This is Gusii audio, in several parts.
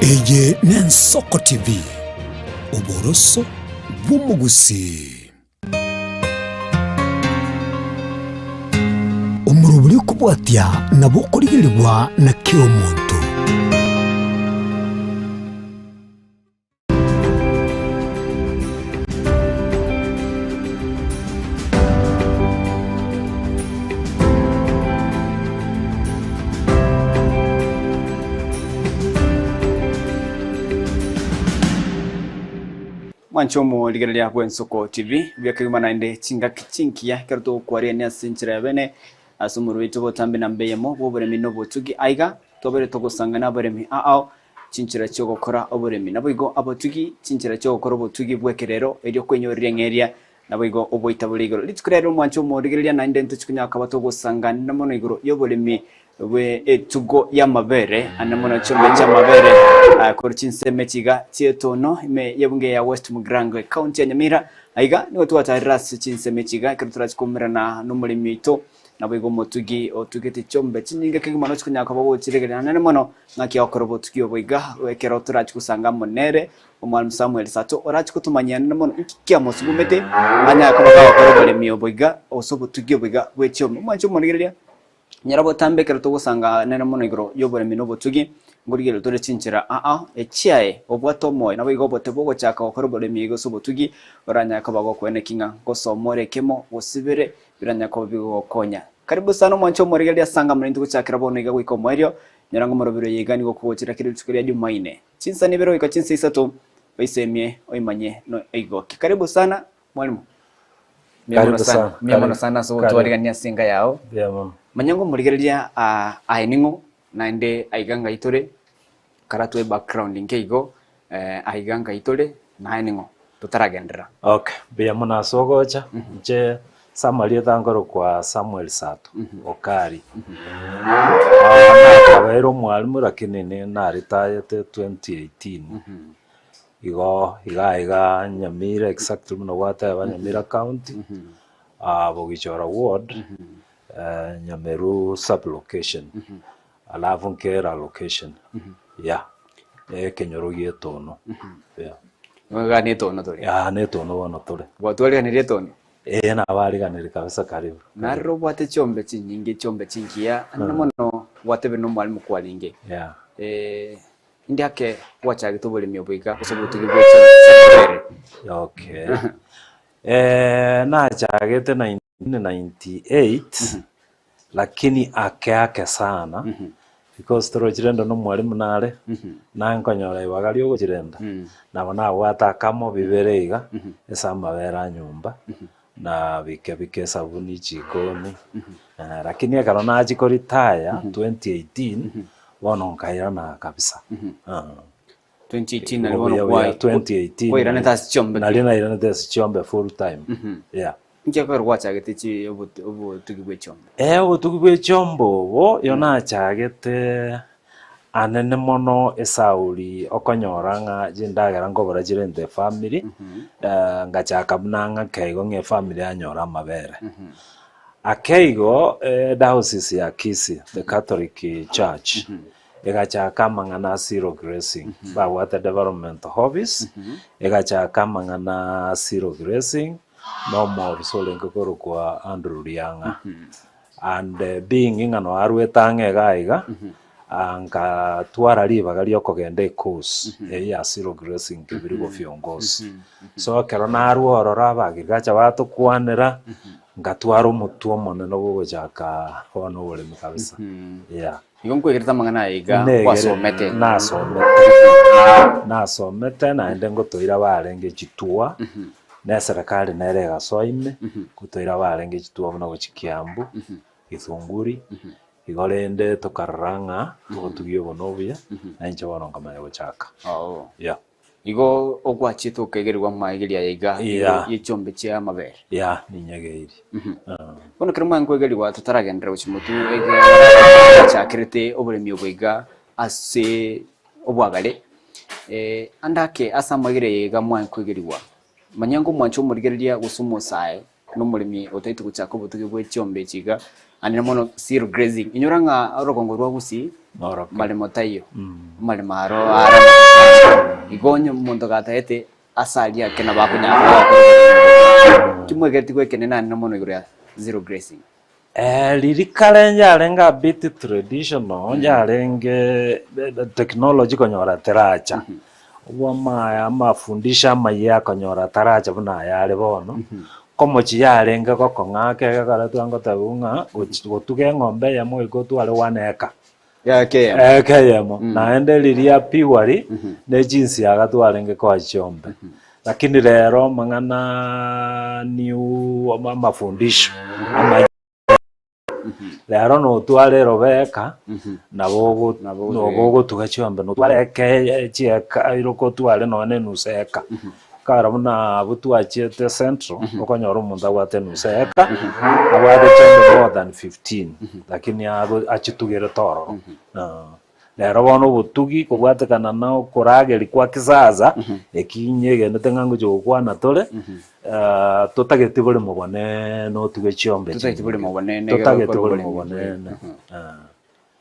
Eye n'Ensoko TV, oboroso bw'omogusii. Omorobori okobwatia nabo okorigerigwa na kera omonto. Mwanche omorigereria bw'Ensoko TV, buya kegima naende chingaki chinkiya ekero togokwarania ase enchera ya bene ase omorwoti oito botambe namba eyemo bw'oboremi na obotugi. Aiga tobere togosangana abaremi ao chinchera chi'ogokora oboremi. Naboigo abotugi chinchera chi'ogokora obotugi bw'ekerero erio kwenyoreria eng'eria, naboigo oboita bore igoro. Rituko riaye ri'omwancho omorigereria naende ntochi konya koba togosanganera mono igoro y'oboremi bwe etugo y'amabere, ande mono chiombe chi'amabere korwa chinsemo echi iga chi'etono ime y'ebunge ya West Mugirango ecounty ya Nyamira. Aiga nigo twatarire ase chinsemo echi iga ekero torachi koumerana nomoremi oito Naboigo omotugi otugete chiombe chinyinge kegima nochi konyara koba ogochiregereria naende mono, ng'aki agokora obotugi obo iga, ekero torachi gosanga amo nere, Omwalimu Samuel Sato orachi kotomanyia naende mono inki kiamosugumete anyare koba kagokora oboremi obo iga, gose obotugi obo iga bwe chiombe. Omwanchi omorigereria, nyora botambe ekero togosanga nere mono igoro y'oboremi na obotugi, Nkorigereria tore chinchera aa echiaye obwate omoyo, naboigo obote bw'ogochaka gokora oboremi gose obotugi oranyare koba gokoeneki ng'a ngosoma ore ekemo gose bibere biranyare koba bigogokonya. Karibu sana omwanche omorigereria ase anga morente gochakera bono iga goika omoerio, nyora ng'a omorobiri oyo iga nigo okogochera kera rituko ria Jumaine. Chinsa nibere goika chinsa isato, oisemie, oimanye na oigoke. Karibu sana mwalimu. Mbuya mono Karibu sana, sana. mbuya mono Karibu. sana ase Karibu. ogotwarigania ase enka yao. Mbuya mono. Manya ng'a omorigereria aye ning'o naende aiga ngai tore, Karatoe background nke igo, aiga nkai tore, naye ning'o? Totaragenderera. Okay, mbuya mono ase ogocha, inche ase amarieta nkorokwa Samuel Sato Okari. Nakabeire omwalimu lakini ni naritayete 2018, igo iga iga Nyamira exactly buna gwateba Nyamira county, Bogichora ward, Nyameru sub location. Alafu nkera location yeah ekenyoro gia etono yeah. Iga na etono tore. Aa na etono bono tore. Gwatwariganirie etono? Ee nabariganirie kabisa karibu. Narire obwate chiombe chinyinge chiombe chingiya naende mono gwatebire na omwalimu kwarenge. Yeah. Inde ake gwachagete oboremi obo iga gose obotugi bwe chiombe chiamabere. Okay. Nachagete 1998 Lakini ake ake sana, because torochirenda na omwalimu nare, naye nkonyora ribaga ria ogochirenda, nabo nabwate akamo bibere iga, ase amabere a nyomba, na bike bike esabuni chikoni, lakini ekero nachia koritaya 2018, bono nkairana kabisa. 2018 nari bono Obuya buya kwai- 2018 kwairanete ase chiombe nari nairanete ase chiombe full time yeah. Inki ekero gwachagete chi obotu obotugi bwe chiombe? Eh obotugi bwe chiombe obo yo nachagete anene mono esauri okonyora ng'a chindagera nkobora chire into efamiri ngachaka buna ng'ake igo ng'a efamiri yanyora amabere. Ake igo ediocese ya Kisii the Catholic Church Egachaka amang'ana a Zero Grazing, babwate development office, egachaka amang'ana a Zero Grazing, na omoofisa orenge korokwa Andrew Riang'a. And being ng'a noe arwete ang'e iga iga, nkatwara ribaga ria okogenda ecourse eyio ya Zero Grazing Kebirigo Viongozi. So ekero narwa ororo abagriculture batokwanera, ngatwara omotwe omonene bwa ogochaka bono oboremi kabisa, yeah. Igo nkwegerete amang'ana aya iga Negere- kwasomete. Nasomete. Nasomete naende ngotoira barenge chituo, na eserekari nere egasoa ime, ngotoira barenge chituo buna gochia Kiambu, Githunguri, igo rende tokarora ng'a obotugi obo nobuya, na inche bono nkamanya gochaka. Oo. Yeah. Igo ogwachiete okegerigwa amaegeri aya iga Yeah. ye chiombe chia amabere. Yeah, ninyegeiri. Bono ekero mware nkoegerigwa totaragenderera gochia motwe ege gwachakerete oboremi obo iga ase obwagare, ande ake ase amagere aya iga mware nkoegerigwa, manya ngomwancha omorigereria gose omosae na omoremi otaete gochaka obotugi bwe chiombe echi iga, ande mono seal grazing. Inyora ng'a orogongo rwa Gusii. Noroke. Maremo taiyo, amaremo aro are amasacha. Igo onye omonto gatagete ase aria ake nabo akonyara koba oboremi. Kimwegereti gwekenene anene mono igoro ya zero grazing. Riria kare yarenge a bit traditional, yarenge technology konyora teracha, obwo amaya amafundisho amayia akonyora taracha buna aya are bono, komochi yarenge gokong'a ake ekero twangotebiwa ng'a gochi gotuga eng'ombe eyemo goika otware one acre. Eka eyemo. Eka eyemo. Naende riria pigwari ne chinsiaga twarenge koa chiombe. Lakini rero amang'ana new amafundisho amaya rero notware erobe eka nabo ogo Nabo nabo ogotuga chiombe notware eka eye chieka iroko otware nonya na enusu eka. Ekero buna abwo twachiete central, okonyora omonto abwate enusu eka, abwate chiombe more than 15, lakini ago achitugerete ororo. Rero bono obotugi kobwatekana na okorageria kwa kisasa, eki nyegenete ng'a ngochia gokwana tore, totageti boremo bonene otuge chiombe Totageti boremo bonene, totageti ekero boremo oboremi. bonene.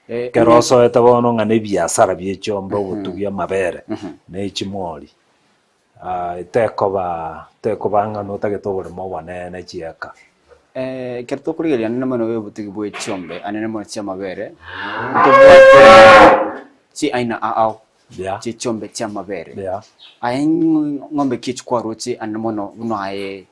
Ekero osoete bono ng'a na ebiasara bie chiombe obotugi amabere, na echimori. Tekoba tekoba ng'a notagete oboremo obonene chieka. Ekero tokorigereria anene mono obotugi bwe chiombe anene mono chi'amabere, ntobwate chiaina ao Yeah. chie chiombe chi'amabere. Yeah. Aye ng'ombe ki echi kwaroche anene mono buna aye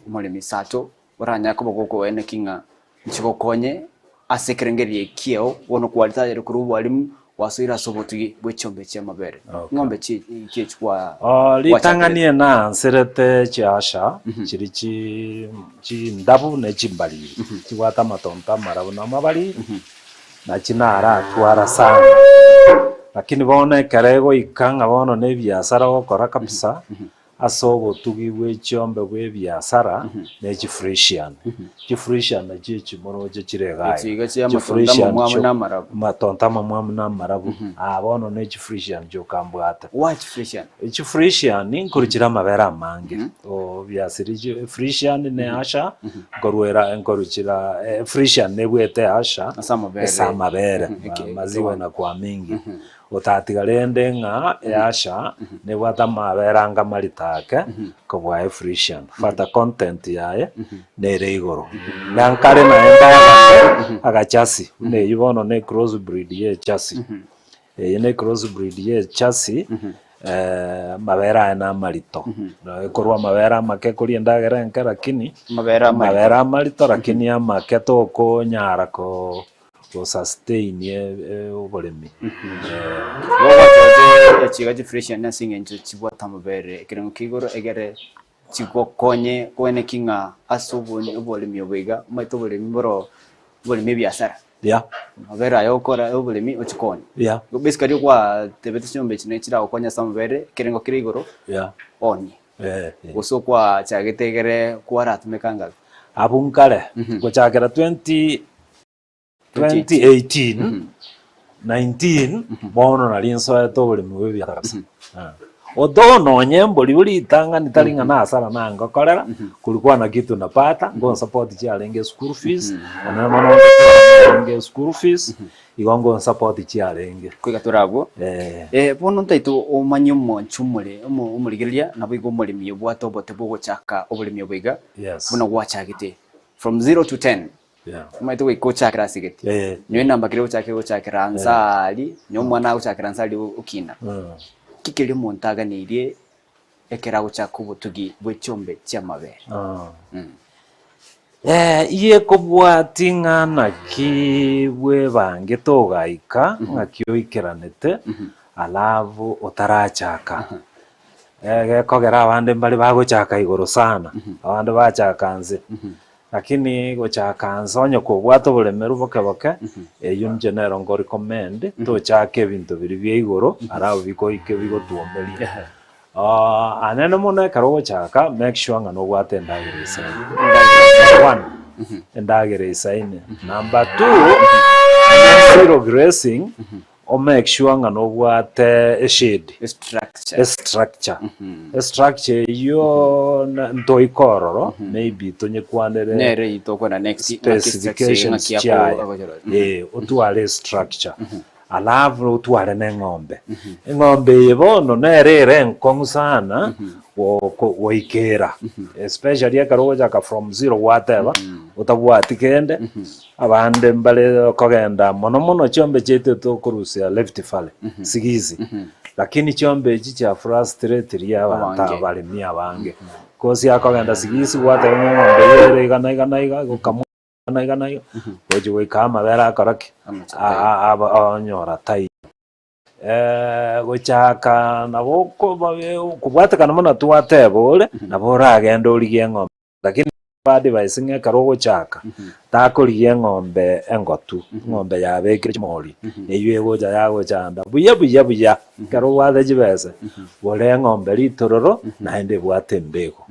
omoremi sato Oranyare koba gokoeneki ng'a nchigokonye ase ekerengerio ekiao, bono kwaritayire korwa obwarimu, gwasoire ase obotugi bwe chiombe chi'amabere. Okay. Ng'ombe chi ki echi kwa Oh, ritang'ani gwachakerete? enanserete chiasha chiri chi chindabu ne chimbariri chibwate amatonto amarabu na amabariri nachi naratwara sana lakini bono ekero egoika ng'a bono na ebiasara ogokora kabisa Ase obotugi bwe chiombe bw'ebiasara ne chifresian. Chifresian nachio echi moroche chire iga Echi iga. iga chia amatonto Chifresian amamwamu chio na amarabu. amatonto amamwamu na amarabu. Aa bono ne chifresian chioka mbwate. Why chifresian? Chifresian nkorwa chire amabere amange. Obviously chi fresian ne asha nkorwera nkorwa chira fresian nebwete asha Ase amabere. ase amabere. Okay, Maziwa inakuwa mingi. Otatiga rende ng'a easha nebwate amabera anga amarito ake kobua efrisian, fat content yaye nere igoro. Na nkare naende agake agachasi buna eyio bono ne cross breed ye echasi. Eye ne cross breed ye echasi amabere aye na amarito. Ekorwa amabere amake ekoria endagera enke lakini Amabere amarito. amabere amarito lakini amake tokonyara ko. Go sustain oboremi. Igo gwachorete echiga chifreshiani ase eng'encho chibwate amabere ekerengo kia igoro egere chigokonye koeneki ng'a ase oboremi obo iga omanyete oboremi mboro oboremi ebiasara. Yeah. Amabere aya ogokora oboremi ochikonye. Yeah. Igo basically gwatebete chinyomba echi ne chiragokonye ase amabere ekerengo kere igoro Yeah. onie. Eh, eh. Gose okwachagete egere kwaratumeka ngabi. Abwo nkare gochakera 20 2018 19 bono nari nsoete oboremi bwa ebiasara kabisa. Although nonye mbori bori ritang'ani tari ng'a nasara nangokorera, kulikuwa na kitu napata, ngonsupport chiarenge school fees, onye mono narenge school fees, igo ngonsupport chiarenge. Koiga tore abwo. Eh. Eh, bono ntaete omanye omonche omore omo omorigereria naboigo omoremi obwate obote bwogochaka oboremi obo iga, Yes. buna gwachagete from zero to ten. Yeah. Omanyete goika ochakere ase gete. Eh. Nyowe enamba keria ogochakera gochakera nsa aria, nyowe omwana agochakera nsa aria okina. Mm. Ki keria omonto aganeirie ekero agochaka obotugi bwe chiombe chi'amabere? Ah. Mm. Eh, iye kobwati ng'a naki bwebangete ogaika, ng'aki oikeranete, alafu otarachaka. Eh, gekogera abande mbare bagochaka igoro sana, abande bachaka nse. Lakini gochaka nse onye kobwate oboremeru boke boke, eyio inche nero nko recommend, tochake ebinto biria bia igoro alafu bikoike bigotwomeria. Anene mono ekero ogochaka, make sure ng'a nobwate endagera eisaine. Number one, endagera eisaine. Number two, onye zero grazing, o make sure ng'a nobwate eshade. Estructure. Estructure. Estructure eyio na- ntoike ororo, maybe tonyekwanere Nere eyio tokwana next, ng'aki structure specifications ng'aki chiaye. agochora. Eh, otware estructure. Alafu otware na eng'ombe. Eng'ombe eye bono nere ere enkong'u sana goikera, especially ekero ogochaka from zero gwateba, otabwati kende, abande mbare okogenda mono mono chiombe chiaito tokorusia Rift Valley, Sigisi, lakini chiombe echi chia frustratirie abanto Abange. abaremi abange. Kosi akogenda Sigisi gwateba ng'a eng'ombe eye ere iga na iga na iga, gokamwa iga na iga na iga, gochi goika amabere akora ki? Amache A- a- aba onyora taiyo. Gochaka nabo okoba kobwatekana buna twateba ore, nabo oragende origie eng'ombe, lakini advice ng'a ekero ogochaka, takorigia eng'ombe engotu, eng'ombe yabekire chimori, eywo egocha yagochanda buya buya buya, ekero obwate chibesa, gora eng'ombe ritororo, naende ebwate embego.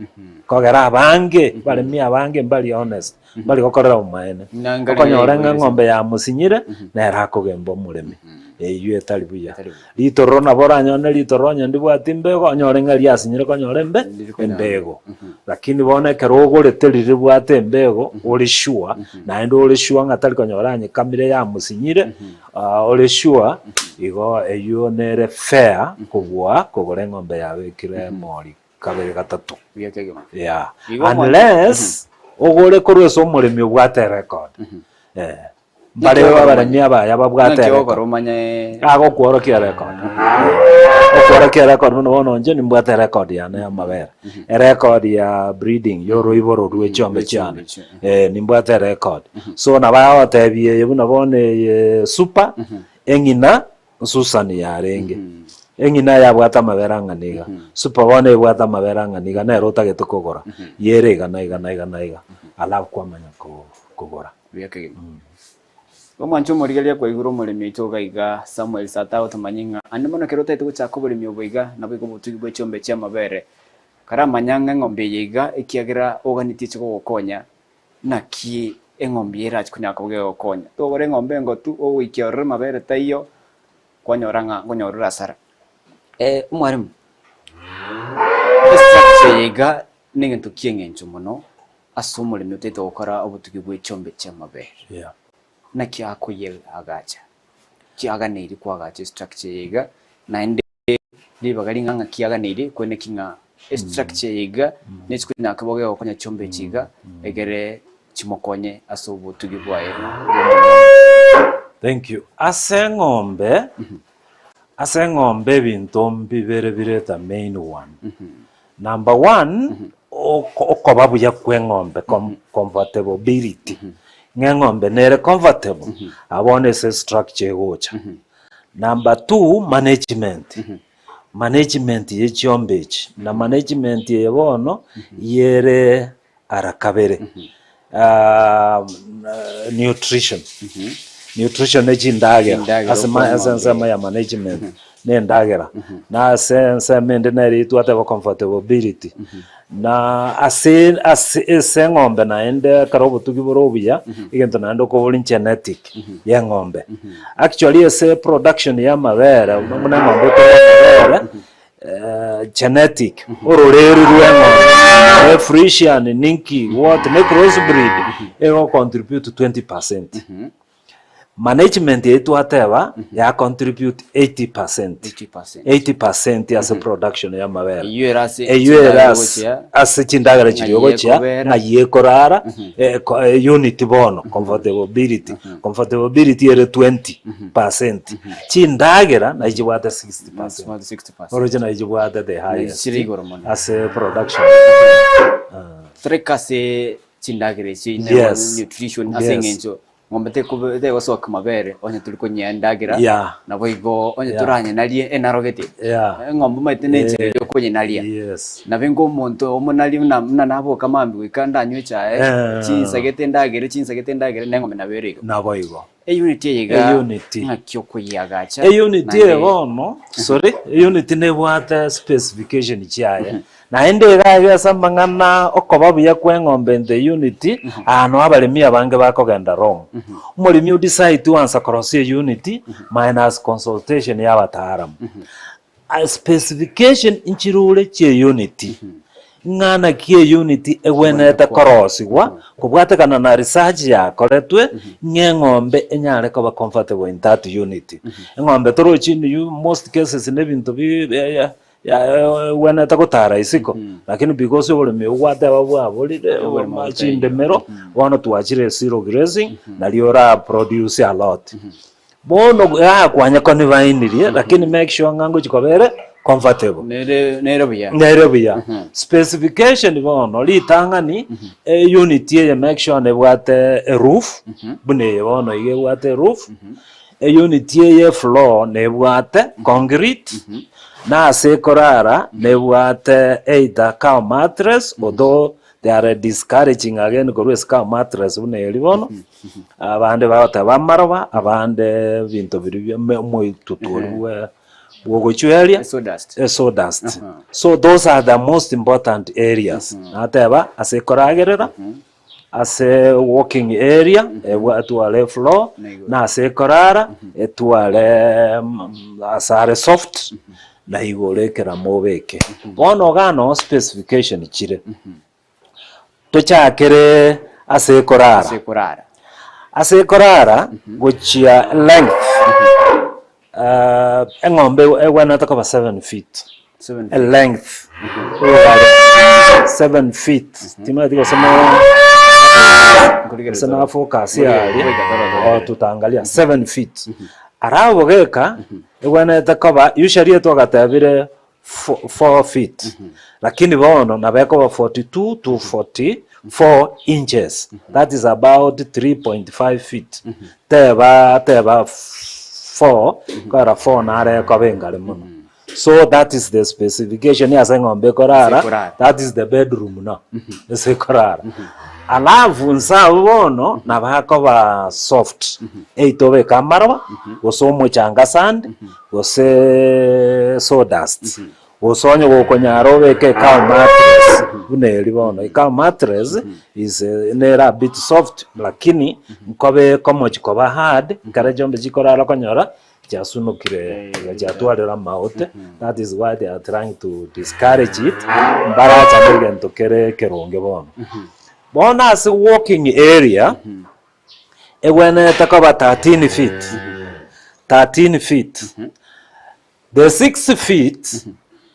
Kogera abange, abaremi abange mbari honest, mbari gokorera obomaene. Nanga Okonyora ng'a riria eng'ombe yamosinyire, nere akogemba omoremi, eywo etari buya. Etari buya. Ritororo nabo oranyore ne ritororo onye ndibwati mbego, onyore ng'a riasinyire konyora embe Ndiri konyora embego. Lakini bono ekero ogorete riria ribwate embego, ore sure, naende ore sure ng'a tari konyora anyekamire yamosinyire, ore sure, igo eywo nere fair kobua kogora eng'ombe yabekire emori kabere gatato. Buya kegima. Yeah. Igo omwancho- Unless ogore korwa ase omoremi obwate erecord. Eh. Mbare Naki abaremi abaya babwate Naki erecord. ogokora omanye Agokworokia erecord. Okworokia erecord buna bono inche nimbwate erecord yane ya amabere. Erecord ya breeding ya oroiboro rwe chiombe chiane. Rwe chiombe Eh, nimbwate erecord. So nabo agotebia eye buna bono eye super, eng'ina Susan yarenge. Eng'ina yabwate amabere ang'ana iga. Super bono ebwate amabere ang'ana iga nere otagete kogora. Yere iga na iga na iga na iga. Alafu kwamanya kogora. Buya kegima. Omwancho omorigereria kwaigure omoremi oito iga iga Samuel Sata otomanye ng'a ande mono ekero otaete gochaka oboremi obo iga nabo igo obotugi bwe chiombe chi'amabere. Karamanya ng'a eng'ombe eye iga ekiagera oganetie eche gogokonya naki eng'ombe eye erache konyara koba kegokonya. Togora eng'ombe engotu ogoikia ororo amabere taiyo kwanyora ng'a nkonyora ore hasara. Omwalimu, estructure eye iga negento ki'eng'encho mono ase omoremi otaete gokora obotugi bwe chiombe chi'amabere. Yeah. Naki akoyeagacha? Kiaganeiri koagacha estructure eye iga naende ribaga ring'a ng'a kiaganeiri koeneki ng'a estructure eye iga nechi konyara koba gegokonya chiombe echi iga egere chimokonye ase obotugi bwaye bw'omong'ombe. Thank you. Ase eng'ombe, ase eng'ombe ebinto mbibere bire the main one. Number one, oko- okoba buya kwa eng'ombe, com- comfortability. Ng'a eng'ombe nere comfortable, abwo bono ase estructure egocha. Number two, management. Management ye chiombe echi, na management eye bono, yere ara kabere. Nutrition, nutrition ne chindagera, Chindagera ase ma- ase okonywa ensemo ya management na endagera, na ase ensemo ende nere etwate bo comfortability, na ase ase ase eng'ombe naende ekero obotugi bore obuya, egento naende okobori genetic ya eng'ombe. Actually ase production ya amabere buna eng'ombe ekorwa amabere, genetic, ororeru rwa eng'ombe, ne Frisian, ninki, what, ne cross breed, ego contribute 20%. Management eye twateba, ya contribute 80%. 80%. 80% ase production ya amabere. Eywo ere ase Eywo ere chindagera ase gochia, ase chindagera chiria ng'ai ogochia, ekobera. ng'ai ekorara, unit bono, comfortability. Comfortability ere 20%. Chindagera nachi chibwate 60%. Smart 60%. Oroche nachi chibwate the highest Chire igoro mono. ase production. Toreke ase chindagera echio ine Yes. nutrition ase Yes. eng'encho ng'ombe tekobe tegosoka mabere onye tori konyea endagera Yeah. naboigo onye Yeah. toranyenarie enarogete Yeah. eng'ombe omanyete na enchera eria okonyenaria Yes. nabe nka omonto omonari buna buna naboka mambia goika ndanywe echae Eh. chinsagete endagere chinsagete endagere na eng'ombe nabo ere igo. Naboigo. Eunit eye iga Eunit. ng'aki okoyiagacha Eunit eye naende bono, sorry, eunit nebwate specification chiaye. Naende iga iga ase amang'ana okoba buya kwa eng'ombe into eunit, aa noo abaremi abange bakogenda wrong. Omoremi o decide oansa korosia eunit minus consultation ya abataalamu. Specification nchirure chia eunit. Ng'a naki eunit egwenerete korosigwa, kobwatekana na research yakoretwe, ng'a eng'ombe enyare koba comfortable in that unit. Eng'ombe torochi in you most cases na ebinto bi egwenerete gotara isiko, lakini because oboremi obwo gwateba bwaborire, Oboremo chindemero, bono twachire zero grazing, nario ora produce a lot. Bono gakwanya konibainirie, lakini make sure ng'a ngochi koba ere comfortable. Nere nere buya. Nere buya. Specification bono ritang'ani eunit eye make sure nebwate eroof, buna eye bono iga ebwate eroof, eunit eye efloor nebwate concrete, na ase ekorara nebwate either cow mattress although they are discouraging again korwa ase cow mattress buna eria bono. Abande bagoteba amaroba, abande ebinto biria bia ome- omoitutu oria bwa bwogochweria Sawdust. esawdust. So those are the most important areas. Nateba ase ekoragerera, ase walking area, ebwatware efloor, na ase ekorara, etware ase are soft, na igoro ekerama obeke. Bono iga noo specification chire. Tochakere ase ekorara. Ase ekorara. Ase ekorara gochia length, eng'ombe egwenerete koba seven feet, Seven feet. elength obogare seven feet, timanyeti gose no gose na focus aria, oo tutaangalia seven feet. Ara obogeka, egwenerete koba usually etwagatebire 4 feet lakini bono nabo ekoba 42 to 44 inches that is about 3.5 feet teba teba 4 kora 4 naro ekoba engare mono so that is the specification ase eng'ombe ekorara Ekorara. that is the bedroom now ase ekorara alafu nse abwo bono nabo akoba soft either obeke amaroba gose omochanga sand gose sawdust, gose onye gokonyara obeke ecow mattress buna eria bono, ecow mattress is nere a bit soft lakini nkobe ekomochi koba hard, ekero chiombe chikorara okonyora chiasunokire iga chiatwarire amaote, that is why they are trying to discourage it, mbarachame egento kere ekeronge bono. Bono ase walking area. Egwenerete koba 13 feet, 13 feet. The 6 feet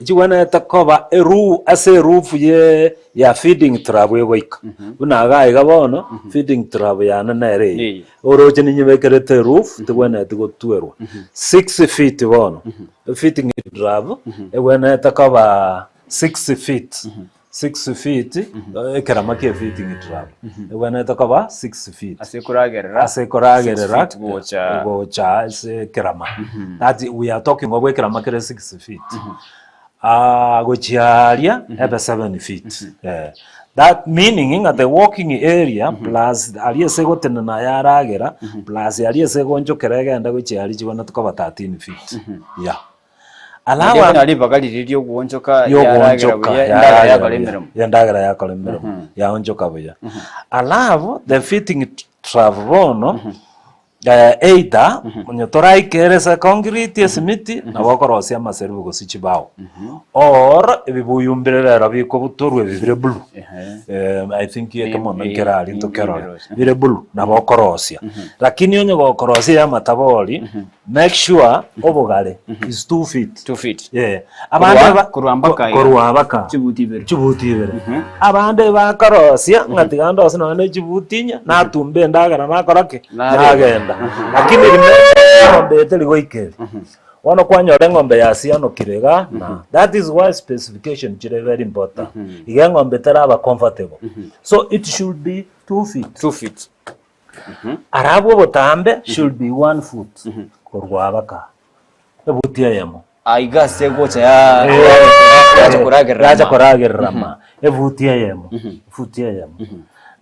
chigwenerete koba eru ase eroof ye ya feeding trough egoika. Buna iga iga bono, feeding trough yane nere eye. Eye. Oroche ninyebekerete eroof, tigwenereti gotwerwa. 6 feet bono, feeding trough egwenerete koba 6 feet. 6 feet, ekerama kia efitting trap ebwenerete koba 6 feet Ase ekoragerera ase ekoragerera 6 feet gocha gocha ase ekerama that we are talking of ekerama kere 6 feet Ah, gochia aria ebe 7 feet eh. That meaning ng'a the walking area plus aria ase egotenena yaragera plus aria ase egonchokera egende gochia aria chibwenerete koba 13 feet yeah. Naende Alawa buna ribaga riria riogoonchoka yaragera yogoonchoka buya, endagera yaragera yakora buya emeremo. endagera yakora emeremo yaonchoka buya alafu the fitting trough bono either onye toraikere ase concrete esimiti nabo okorosia amaserubu gose chibao or ebibuyu mbire rero bikobutorwa ebi bire blue I think ekemo nkere aria tokerore bire blue nabo okorosia lakini onye gokorosia ya amatabori Make sure obogare is 2 feet. 2 feet. Yeah. Abande ba Korwa mpaka iga. korwa mpaka Chibuti ibere. chibuti ibere. Abande bakorosia ng'a tiga ndosie nonya ne chibuti inye natumba endagera nakora ki? Narema. Nagenda. Lakini remember eng'ombe etari goika eri. Bono kwanyora eng'ombe yasianokire iga na that is why specification chire very important. Iga eng'ombe teraba comfortable. So it should be 2 feet. 2 feet. Arabwo obotambe should be one foot korwa abaka ebuti eyemo. Aiga ase gocha ya yacha koragerera Yacha ama. koragerera ama ebuti eyemo efuti eyemo.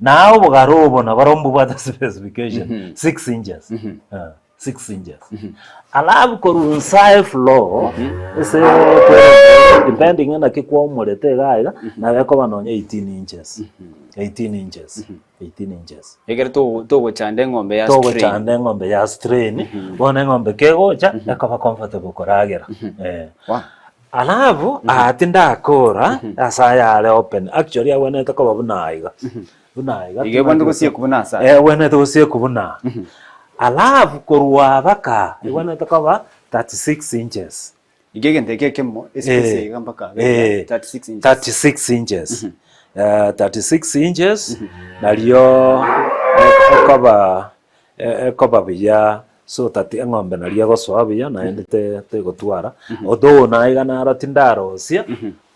Na obogare obo naboro mbobwate specification 6 inches. 6 inches. Alafu korwa inse floor ase kwe depending naki kwaumorete iga iga nabo ekoba nonya 18 inches. 18 inches. 18 inches. Ekero togo- togochanda eng'ombe ya strain. Togochanda eng'ombe ya strain, bono eng'ombe kegocha ekoba comfortable koragera. Eh. Wow. Alafu aa tindakora ase aya are open actually agwenerete koba buna aiga buna aiga Iga ebwenerete gosiekwa buna ase aya. Eh, ebwenerete gosiekwa buna aa. Alafu korwa abaka ebwenerete koba 36 inches. Iga egento eke ekemo espace Eh, iga mpaka eh, 36 inches. 36 inches. Eh, 36 inches nario ekoba ekoba buya so that eng'ombe nario egosoa buya naende te tegotwara although naiga naro tindarosia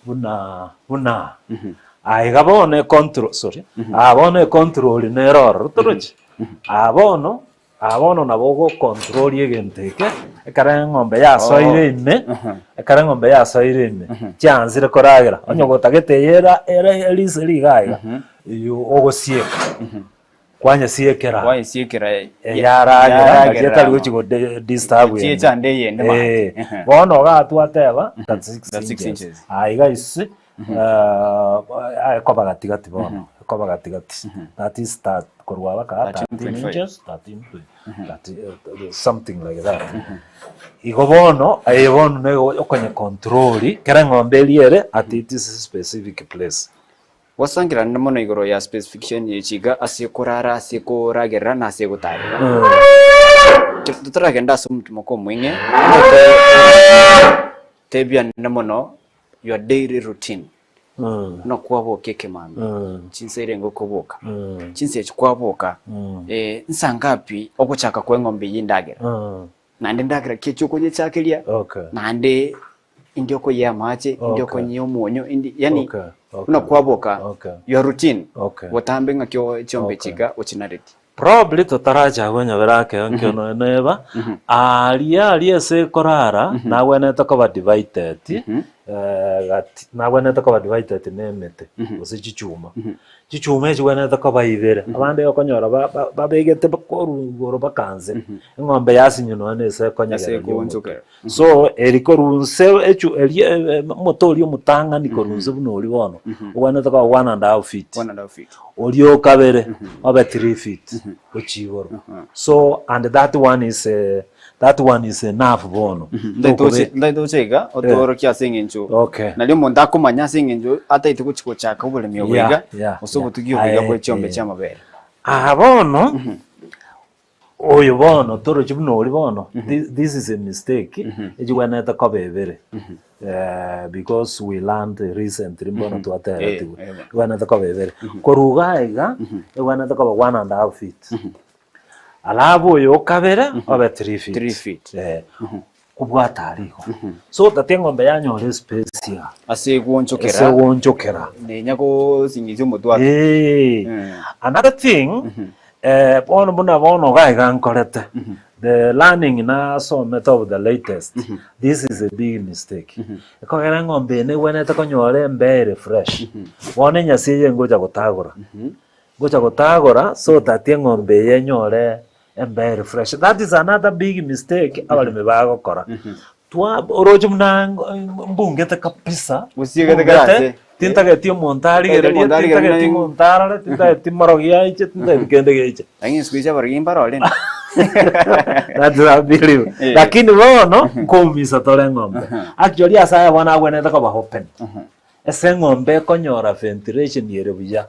buna buna aiga bono econtrol sorry aa bono econtrol nere ororo torochi aa bono aa bono nabo ogocontrol egento eke ekero eng'ombe yasoire ime ekero eng'ombe yasoire ime chiansire koragera onye gotagete eyere ere erise iga iga eywo ogosieka. Kwanyesiekera Kwanyesiekera yaragera yaragera etari amo. gochi go disturb ende. Chiechande eyende maate. Eh, bono iga twateba 36 36 inches. inches. Aa iga ase ekoba gatigati bono, ekoba gatigati. That is that korwa baka 13 13.5. inches, 13 thirty something like that. Igo bono, eye bono nigo okonye control kera eng'ombe eria ere at its specific place. Gosangererana mono igoro ya specification ye chiga ase korara, ase koragerera, na ase gotarera. Totaragenda ase omotimoko omweng'e, tebianane mono your daily routine. Buna kwaboka ekemambia, chinsa erenge okoboka, chinsa echi kwaboka, nsa ngapi ogochaka kwa eng'ombe eyio endagera? Naende endagera ki echio okonyechakeria, Okay. naende indi okoyea amache, indi Okay. okonyia omonyo, indi yaani Okay, okay. buna kwaboka Okay. your routine Okay. botambe ng'aki o- chiombe Okay. chiga ochinareti. Probably totaracha konyobera akeo nkio nonya neba, aria aria ase ekorara nagwenerete koba divided gati nagwenerete koba divided na emete gose chichuma. Chichuma echi chigwenerete koba ibere, abande okonyora ba- ba- babegete korwa igoro mpaka nse, eng'ombe yasinywa nonya na ase Ase ekonyegereria omote. ekoonchokera. So eri korwa nse echu eria omote oria omotang'ani korwa nse buna oria bono, ogwenerete koba one and half feet, One and half feet. oria o kabere obe three feet gochia igoro. So and that one is that one is enough bono. Ndaitoche ndaitoche iga otoorokie ase eng'encho Okay. nario omonto akomanya ase eng'encho ataete gochi gochaka oboremi obo Yeah, iga yeah, gose yeah. obotugi obo iga Aye, bwe chiombe eh. chi'amabere. Aa bono, oyo bono torochi buna oria bono, thi- this is a mistake, echigwenerete koba ebere, because we learned recently mbono twatebetigwe, Eh, eh, bono. egwenerete koba ebere. Korwa iga iga, egwenerete koba one and a half feet. Alafu oyo o kabere obe 3 feet. 3 feet. Eh, kobwata aria igo. So that eng'ombe yanyora espace ya Ase egwonchokera. ase egwonchokera. Nenya gosing'isia omotwe ake. Eh. Mm. Another thing, eh, bono buna bono iga iga nkorete, the learning nasomete of the latest, this is a big mistake. Ekogera eng'ombe eye negwenerete konyora embeo ere fresh. Bono enyasi eye ngocha gotagora. Ngocha gotagora so that eng'ombe eye enyore embere fresh. That is another big mistake abaremi bagokora. Twa oroche buna mbungete kabisa, Gosiegete mbungete, karase. tintageti omonto arigererie, omonto arigererie tintageti naye. omonto arore, tintageti morogi aiche, tintageti kende geiche. Lakini siku hizi abarogi mbarore. That's a believe. Eh. Lakini bono nkoumisa tore eng'ombe. Actually ase aya bono agwenerete koba open. Ase eng'ombe ekonyora ventilation ere buya,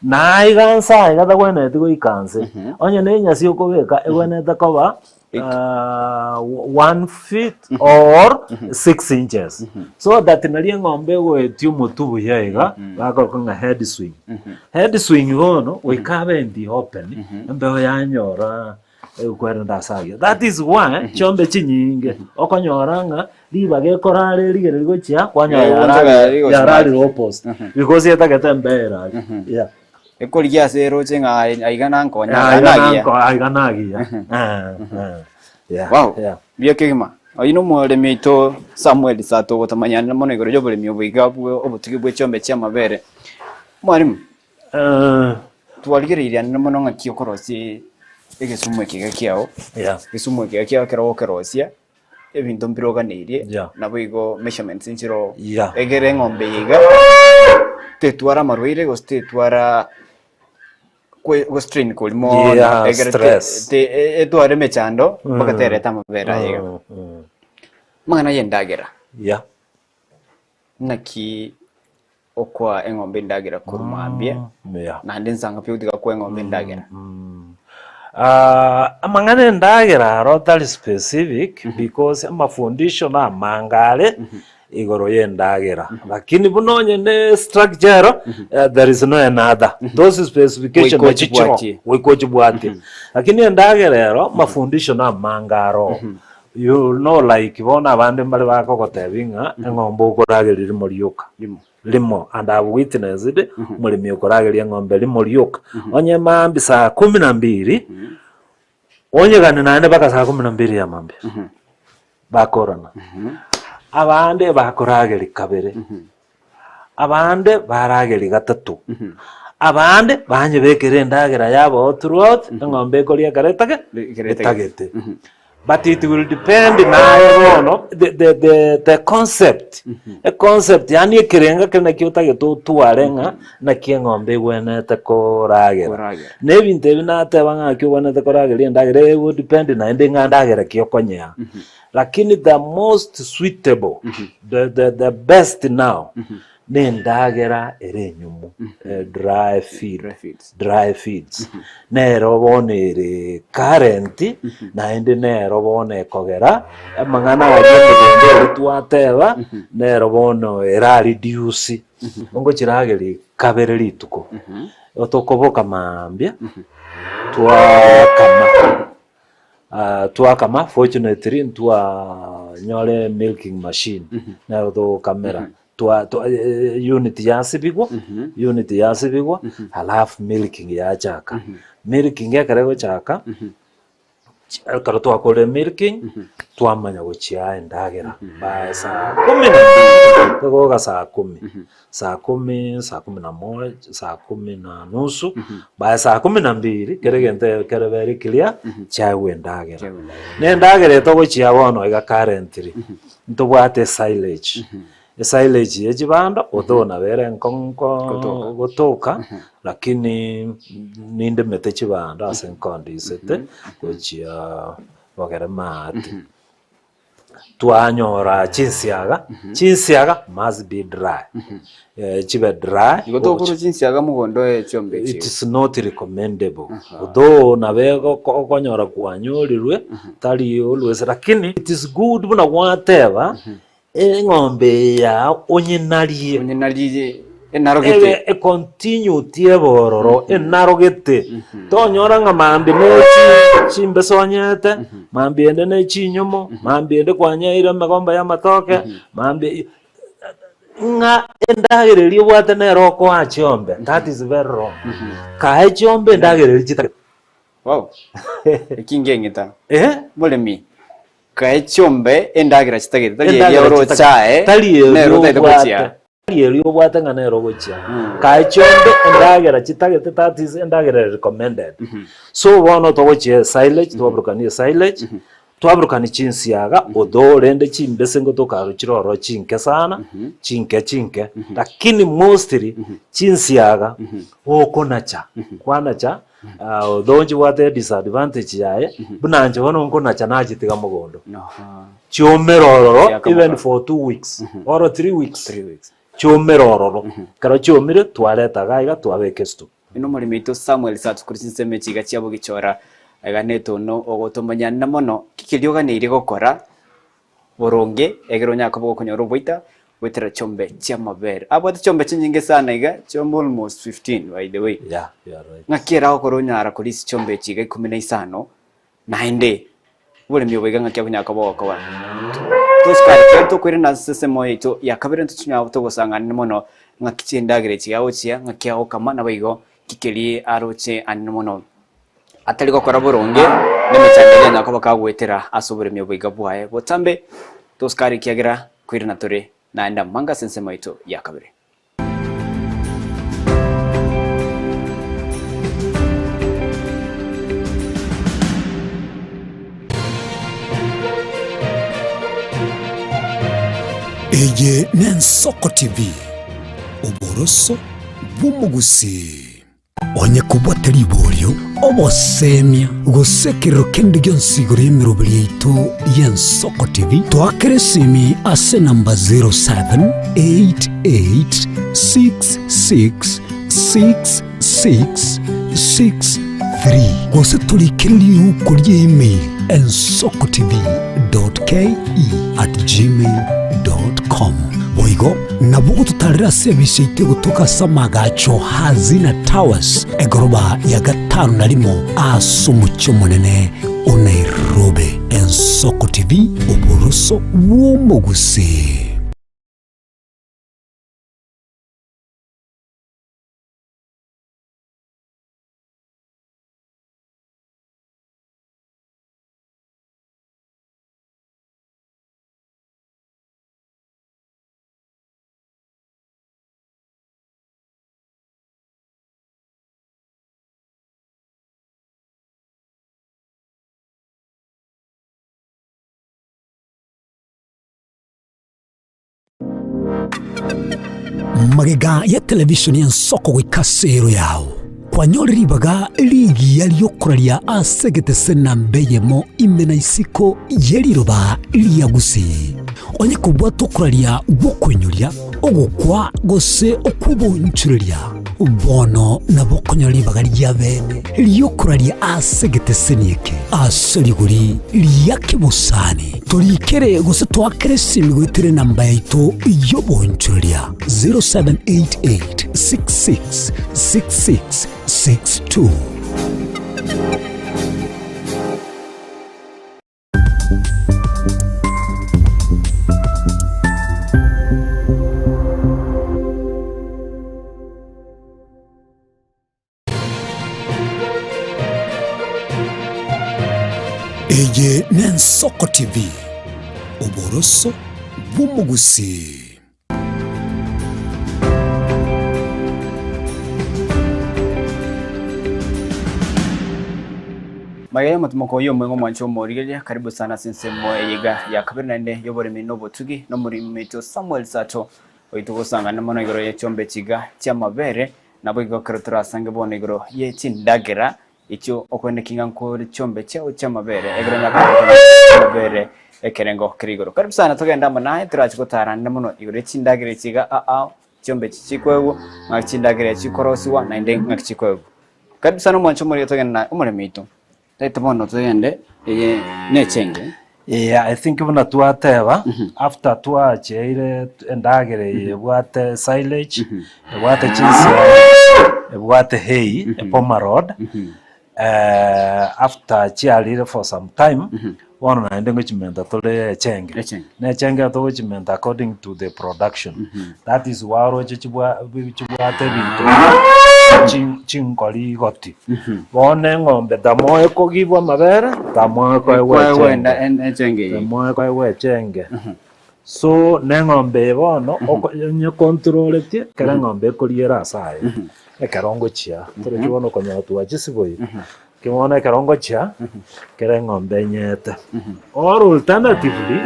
na aiga nse aiga tagwenereti goika nse, onye na enyasi okobeka egwenerete koba one feet or six inches, so that nari eng'ombe egoetia omotwe buya iga, bakoroka ng'a head swing. Head swing bono, goika abe in the open, embeo yanyora Ekwerende ase ayio. That is why chiombe chinyinge okonyora ng'a ribaga ekorara erigereria gochia kwanyora Eh, yararire gochia rigochia yararire opposite because etagete embeo eraria. Yeah. Ekorigia ase eroche ng'a ai- aiga nankonya, Ah, aiga iga nagiya. nanko- ah, iga nagiya. Eh, eh. Yeah, Wow, yeah. buya kegima. Oyio nomoremi oito Samuel Sato ogotomanyanera mono igoro y'oboremi obo iga bwe obotugi bwe chiombe chi'amabere. Mwalimu, Eh, Twarigereirie anene mono ng'aki okorosia egesumu eke iga kiao, yeah. egesumu eke iga kiao ekero ogokerosia, ebinto mbiroganeirie, Yeah. naboigo measurements nchiroo, Yeah. egere eng'ombe eye iga, tetwara amarwaire gose tetwara kwe gostrain koria mono, Yeah, egere te stress. te etware emechando mpaka terete amabere aye iga. Mm, mm. Amang'ana ya endagera. Yeah. Naki okoa eng'ombe endagera korwa mambia, Yeah. naende nsanga pi ogotiga koa eng'ombe endagera? Ah, amang'ana endagera aro tari specific because amafundisho na amange are igoro ya endagera lakini buna onye ne structure ero eh, there is no another those specification Goika nachi chiro ochibwatie. goika ochibwatie lakini endagera ero mafundisho na amange aro You know like bono abande mbare bakogotebi ng'a eng'ombe okorageria rimo rioka. Rimo. Rimo and I've witnessed omoremi okorageria eng'ombe rimo rioka. Onye mambia saa kumi na mbiri, onyegane naende mpaka saa kumi na mbiri ya mambia. Bakorana. Abande bakorageria kabere. Abande barageria gatato. Abande banyebekera endagera yabo throughout, eng'ombe ekoria ekero etage Ekero etagete. etagete. But it will depend naye bono the, the, the, the concept econcept yaani ekerenga kere naki otagete otware ng'a naki eng'ombe egwenerete koragera. Koragera. Na ebinto ebi nateba ng'a naki ogwenerete korageria endagera ego depend naende ng'a ndagera ki okonyea. Lakini the most suitable, the, the, the best now, nendagera ere enyumu, eh, dry feed, Dry feeds. dry feeds. Nero bono ere current, naende nero bono ekogera, amang'ana aria emegondo eria twateba, nero bono era reduce, ongochirageria kabere rituko, otokoboka mambia, twakama. Twakama fortunately ntwanyora milking machine nero togokamera twa twa unit yasibigwa unit yasibigwa alafu milking yachaka. Milking ekero egochaka, ekero twakorire milking twamanya gochia endagera by saa kumi na mbili togoka saa kumi. Saa kumi, saa kumi na moja, saa kumi na nusu, by saa kumi na mbili kera egento kere very clear chiaegwa endagera. Chiaegwa endagera. Na endagera eye togochia bono iga currently, ntobwate esilage. Esilage ya chibando, although nabo ere enkong'u Gotoka. gotoka, lakini nindemete chibando ase nkondisete gochia bogere maate. Twanyora chinsiaga, chinsiaga must be dry, eh, chibe dry. Igo tokorwa chinsiaga mogondo oye chiombe It echi. is not recommendable although nabo ego- okonyora kwanyorirwe tari always lakini it is good buna gwateba Eng'ombe eye yao onyenarie. Onyenarie enarogete. Ebe econtinue ebe ororo enarogete. Tonyora ng'a mambia ne chi- chimbese onyete, mambia ende ne chinyomo, mambia ende kwanyeire emegomba y'amatoke, mambia ng'a endagera eria obwate nere okoa chiombe, that is very wrong. Kae chiombe endagera eria chitagete. Wow. Eki ngeng'ita. Eh? Moremi. Kae chiombe endagera chitagete, tari eria Endagera oroche chitagete. aye, Tari eria nere otagete obwate. gochia. Tari eria obwate ng'a nere ogochia. Kae chiombe endagera chitagete that is endagera ere recommended. So bono togochia esilage, twaburukania esilage, twaburukania chinsiaga, although rende chimbese ngotoka chire ororo chinke sana, chinke chinke, lakini mostly chinsiaga okonacha, kwanacha Although nchibwate disadvantage yaye, buna inche bono nkonacha nachitiga mogondo. Aha. Chiomere ororo Chiakamoka. even for 2 weeks or 3 weeks. 3 weeks. Chiomere ororo. Ekero chiomire twareta iga iga twabeka estock. Ino omoremi oito Samuel Satukuri chinsemo echi iga chia bogichora iga netono ogotomanya na mono kiki rioganeirie gokora boronge egere onyare koba gokonyora oboita goetera chiombe chi'amabere. Abwate chiombe chinyinge sana iga, chiombe almost 15 by the way. Yeah, you are right. Ng'aki ere agokora onyara korisia chiombe echi iga ikomi na isano, naende oboremi obo iga ng'aki akonyara koba ogokoba. Tosukari twari tokoirana ase ensemo yaito ya kabere ntochinyara togosang'anani mono ng'aki chindagera echi agochia, ng'aki agokama naboigo kikeri aroche anene mono. Atari gokora boronge, nemechando eria anyare koba kagoetera ase oboremi oboiga bwaye botambe, tosukare ekiagera koirana tore naende amanga ase ensemo yaito ya kabere. Eye n'Ensoko TV, oboroso bw'omogusii. Onye kobwate riborio. Obosemia, gose ekerero kende gionsi igoro y'emeroberi yaito y'Ensoko TV, toakere esimi ase enamba 0788666663 gose torikere riuko ria email ensokotv.ke@gmail.com. Boigo nabo ogototarera ase ebisa yaito egotoka ase amagacho Hazina Towers Egoroba ya gatano na rimo ase omochie omonene o Nairobi. Ensoko TV, oboroso bw'omogusii. Magega ya television y'ensoko goika ase ero yao, kwanyore ribaga rigiya riokoraria ase egetese namba eyemo ime na isiko ye riroba ria Gusii. Onye kobwata okoraria gw'okoinyoria, ogokwa gose okw'obonchoreria, bono nabo okonyora ribaga ria bene ri'okoraria ase egeteseni eke ase rigori ria kebosani. Torikere gose toakere esimi goetera enamba yaito y'obonchoreria 0788 66 66 62. Eye n'Ensoko TV, oboroso bw'omogusii. Magega y'omotimoko oyio omweng'e omwanche omorigereria, karibu sana ase ensemo eye iga ya kabere naende y'oboremi na obotugi na omoremi oito Samuel Sato oito gosangana mono igoro ye chiombe chiga chi'amabere naboigo ekero torasange bono igoro ye chindagera Echio okoeneki ng'a nkore chiombe chiao chi'amabere, ekero nyakore amabere ekerengo kere igoro. Karibu sana togende amo naye torache gotarana mono igoro ye chindagera echi iga aa chiombe echi chikoegwa, ng'aki chindagera echi chikorosiwa naende ng'aki chikoegwa. Karibu sana omwancho omorero togende naye omoremi oito. Taete bono togende eye nechenge. Yeah, I think buna twateba after twacheire endagera eye ebwate silage, ebwate chinsiaga, ebwate hay, epomarod, after chiarire for some time, bono naende ngochimenta tore echenge. Echenge. Na echenge togochimenta according to the production. That is why oroche chibwa chibwate ebinto chi- chinkori igoti. Bono eng'ombe tamoe kogibwa amabere, tamoe koegwa Koegwa echenge. enda en- echenge eye. Tamoe koegwa echenge. So na eng'ombe eye bono, oko onyekontroretie ekero eng'ombe ekoriera ase aye, ekero ngochia, torochi bono okonyora twachisiboire, ki bono ekero ngochia, kera eng'ombe enyete. Or alternatively,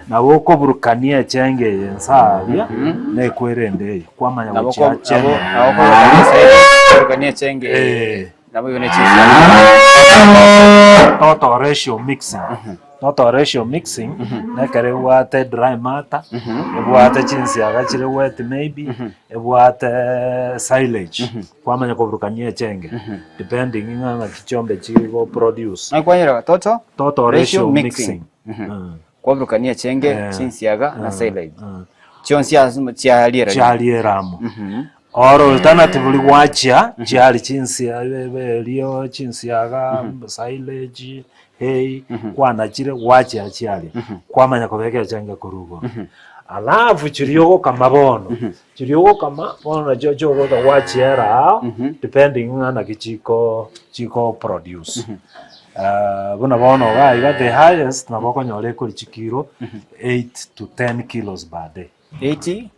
nabo okoburukania echenge eye nsa aria, na ekwerende eye, kwamanya Nabo gochia ko- nabo chenge. nabo koburukania esaidi, koburukania echenge eye, Eh. nabo igo ne chinsa. Total ratio mixing. Total ratio mixing, nekero ebwate dry matter, ebwate chinsiaga chire wet maybe, ebwate silage, kwamanya koburukania echenge, depending ng'a ng'aki chiombe chigo produce. Naki kwanyora total Total ratio ratio mixing. mixing. Mm. Kwaburukania echenge, Eh, chinsiaga na eh, silage. eh. Chionsi ase chiariera. Chiariera amo. Or alternatively gwachia chiari chinsia erio chinsiaga, silage, hay, kwanachire gwachia chiaria, kwamanya kobeka echenge korwa igoro. Alafu chiria ogokama bono, chiria ogokama bono nachio chiogocha gwachiera ao depending ng'a naki chiko chiko produce. Buna bono iga iga the highest nabo okonyora ekori chikiro eight to ten kilos per day. 80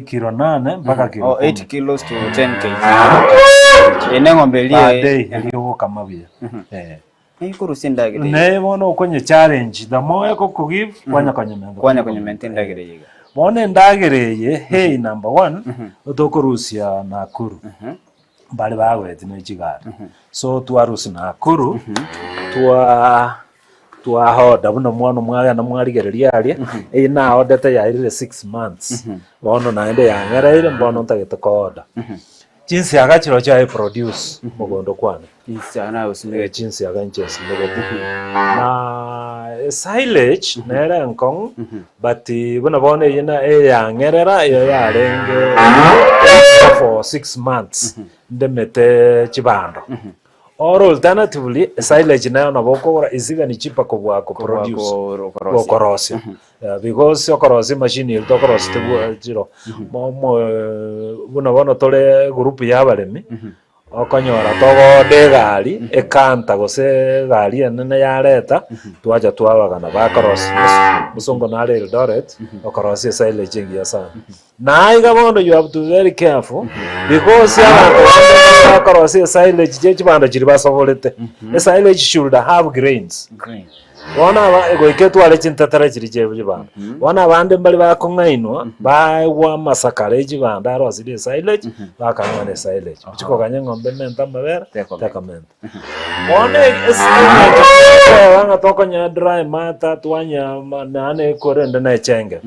Kiro nane mpaka kiro oh, 8 kumi. kilos to 10 kg. Ene eng'ombe Per eria day eria ogokama buya. Eh. ikorusia endagera eye. Naye bono okonye challenge the more ekokogive kwanya konyementa. Kwanya konyementa endagera eye iga. Bono endagera eye hay number one otokorusia Nakuru. Mbare bagoeti ne chigari. So twarusia Nakuru, twa twaorder buna omwana mwagenda mwarigereria aria, eyio naordete yairire 6 months, bono naende yang'ereire bono ntagete koorder. Chinsiaga chirochio I produce mogondo kwane. Chinsiaga naye osimegete. Chinsiaga inche nsimegete. Na silage nere enkong'u but buna bono eyio na eyang'erera eyo yarenge for 6 months ndemete chibando. Or alternatively silage nayo nabo okogora is even cheaper kobua koproduce gokorosia. Because okorosia emachine eria tokorosia tebwa chiro momo buna bono tore egroup ya abaremi, okonyora togoorder egari ekanta gose egari enene yareta, twacha twabagana bakorosia mosongo nare Eldoret, okorosia esilage engiya sana. Na aiga bono you have to be very careful because abanto bande bakorosia esilage chia chibando chiria basoborete, esilage should have grains. Bono aba goika etware chintetera chiria chia chibando. Bono abande mbare bakong'ainwa baegwa amasakara e chibando arosirie esilage, bakang'ana esilage. Ochia koganya eng'ombe emente amabere, tekomenta. Bono ase eng'encho toteba ng'a tokonyora dry matter twanywa naende korende na echenge.